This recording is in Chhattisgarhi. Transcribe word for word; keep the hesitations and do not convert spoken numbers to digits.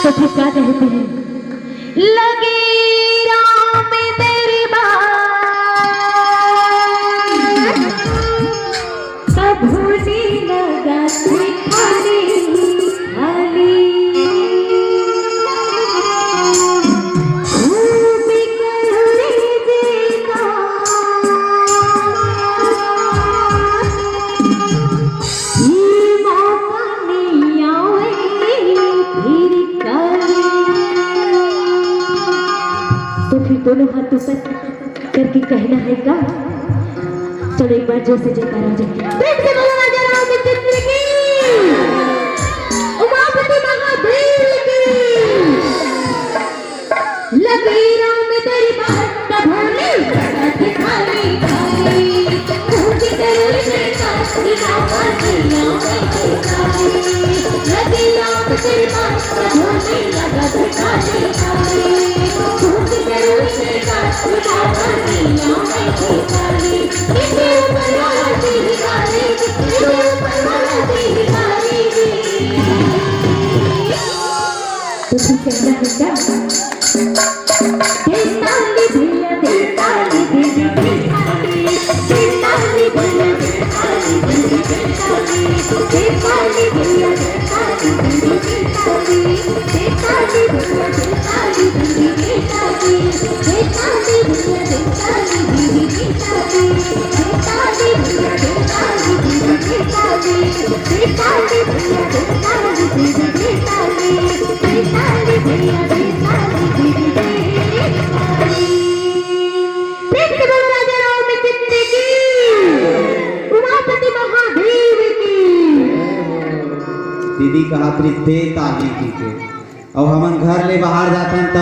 तो फिर क्या कहते हैं, लगे राम दरबार, सब भूली लगा खाली, खाली। खूब करुणे देता, ये मौका नहीं आवे फिर कभी। तो फिर दोनों हाथ ऊपर करके कहना है का? चलो एक बार जोर से जयकारा हो जाए। प्रेम से बोलो राजा रामचंद्र की, उमापति महादेव की। लगे राम दरबार का भोले, जगत खाली खाली। पूज करो जयकार, इलाहा दुनिया में जयकार। लगे राम दरबार का भोले, जगत खाली खाली। पूज करो जयकार, इलाहा दुनिया में जयकार। इनके ऊपर वाला तेरी गाली, इनके ऊपर वाला तेरी गाली। तो फिर कहना है क्या? दे ताली भैया, दे ताली, दे, दे, दे ताली। दे ताली भैया, दे ताली, दे, दे, दे ताली। दे ताली भैया, दे ताली, दे, दे, दे ताली। दे ताली भैया, दे ताली, दे, दे, दे ताली। दे ताली भैया, दे ताली, दे, दे, दे ताली। दे ताली भैया, दे ताली, दे, दे, दे ताली। प्रेम से बोलो राजा रामचंद्र की, उमापति महादेव की। दीदी कहा प्रीत दे ताली की के। अब हमन घर ले बाहर जाथन त